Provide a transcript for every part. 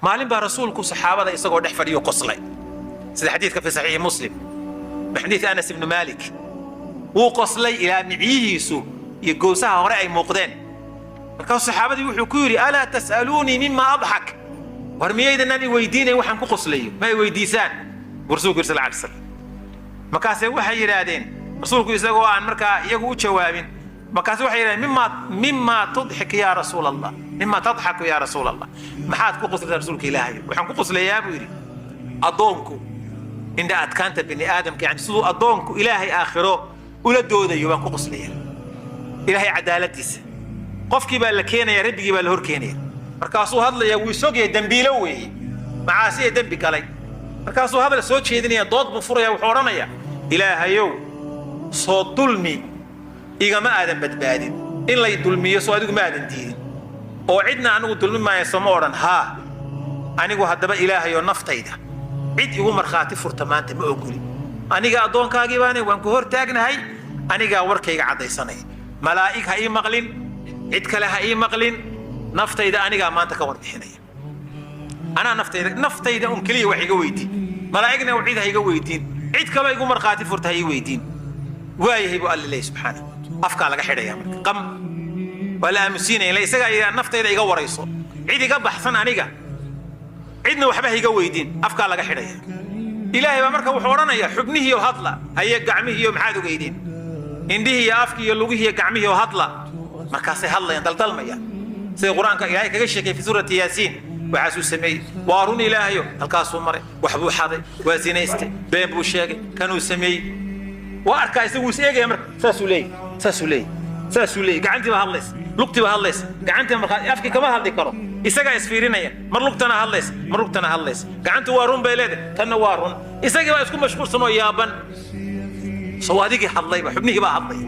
Maalin baa Rasuulku saxaabada isagoo dhex fadhiyo qoslay, sida xadiidka fi Saxiixi Muslim, xadiid Anas ibnu Maalik. Wuu qoslay ilaa micyihiisu iyo gowsaha hore ay muuqdeen. Markaasuu saxaabadii wuxuu ku yidhi: "Alaa tas'aluunii mima adxak?" War miyaydanaan i weydiinayn waxaan ku qoslayo? Ma ay weydiisaan, buu Rasuulku yidhi sal alay slam. Markaase waxay yidhaahdeen, Rasuulku isagoo aan markaa iyagu u jawaabin, markaase waxay yidhahdeen: Mima tudxik yaa Rasuul Allah? Mima tadxaku yaa Rasuul Allah? Maxaad ku qoslaysaa, Rasuulka Ilaahay? "Waxaan ku qoslayaa," buu yidhi, "addoonku indha adkaanta bini aadamka, yani siduu addoonku Ilaahay aakhiro ula doodayo baan ku qoslayaa, Ilaahay cadaaladiisa. Qofkii baa la keenaya, Rabbigii baa la hor keenaya. Markaasuu hadlaya, wuu isogaya, dembiilo weeye, macaasiya dembi galay. Markaasuu hadal soo jeedinaya, dood buu furaya. Wuxuu odhanaya: Ilaahayow, soo dulmi igama aadan badbaadin? In lay dulmiyo soo adigu ma aadan diidin? Oo cidna anigu dulmi maayo, sooma odhan? Haa. Anigu haddaba, Ilaahayoo, naftayda cid igu markhaati furta maanta ma ogoli. Aniga addoonkaagii baane, waan ku hor taagnahay, anigaa warkayga caddaysanaya. Malaa'ig ha ii maqlin, cid kale ha ii maqlin, naftayda anigaa maanta ka warbixinaya. Anaa naftayda un keliya wax iga weydiin. Malaa'igna cid ha iga weydiin, cid kaba igu markhaati furta ha ii weydiin." "Waayahay," buu Alla leeyahy subxaana. Afkaa laga xidhaya marka, qam, waa la aamusiinaya. Ila isagaa yidhaa: "Naftayda iga warayso, cid iga baxsan aniga cidna waxba ha iga weydiin." Afkaa laga xidhaya. Ilaahay baa marka wuxuu odhanayaa: "Xubnihiiyo hadla, haye, gacmihiiyo, maxaad ogeydeen? Indhihii iyo afkii iyo lugihii iyo gacmihiiyo hadla." Markaasay hadlayaan, daldalmayaan, sida Qur-aanka Ilaahay kaga sheekay fi Suurati Yaasiin. Waxaasuu sameeyey, waa run, Ilaahayo, halkaasuu maray, wax buu xaday, waa zinaystay, been buu sheegay, kanuu sameeyey. Waa arkaa, isagu is eegaya marka, saasuu leeyahy, saasuu leeyahy, saasuu leeyahy. Gacantii baa hadlaysa, lugtii baa hadlaysa, gacantii markaa afkii kama hadli karo, isagaa isfiirinaya. Mar lugtana hadlaysa, mar lugtana hadlaysa. Gacantu waa run bay leedahay, tanna waa run. Isagii baa isku mashquulsan oo yaaban: "Sow adigii hadlayba?" Xubnihii baa hadlaya,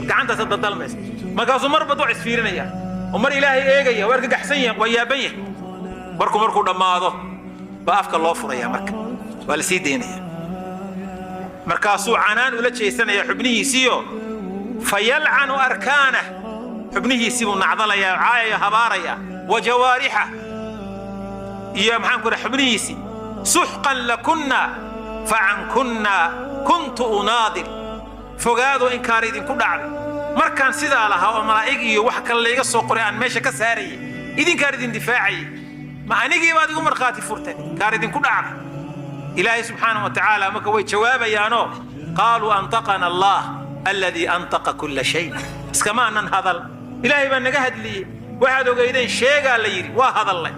gacantaasa daldalmaysa. Markaasuu marba duc isfiirinaya oo mar Ilaahay eegaya, waa argagaxsan yahay, waa yaaban yahay. Markuu dhammaado baa afka loo furaya, marka waa la sii daynaya. Markaasuu canaan ula jeesanaya xubnihiisiiyo, fayalcanu arkaanah, xubnihiisii buu nacdalayaa, caayaya, habaaraya, wa jawaarixa iyo maxaan ku dhaha xubnihiisii: "Suxqan lakunna, facankunna kuntu unaadil." Fogaadoo inkaar idinku dhacday. Markaan sidaa lahaa oo malaa'ig iyo wax kale layga soo qoray aan meesha ka saarayay, idinkaan idin difaacayay, ma anigii baad igu markhaati furteen? Inkaar idinku dhacday. Ilaahay subxaanahu wa tacaala marka way jawaabayaanoo: "Qaaluu antaqana Allah alladii antaqa kulla shay." Iskama anan hadal, Ilaahay baa naga hadliyey. "Waxaad ogeydeen sheegaa," la yidhi. Waa hadallay.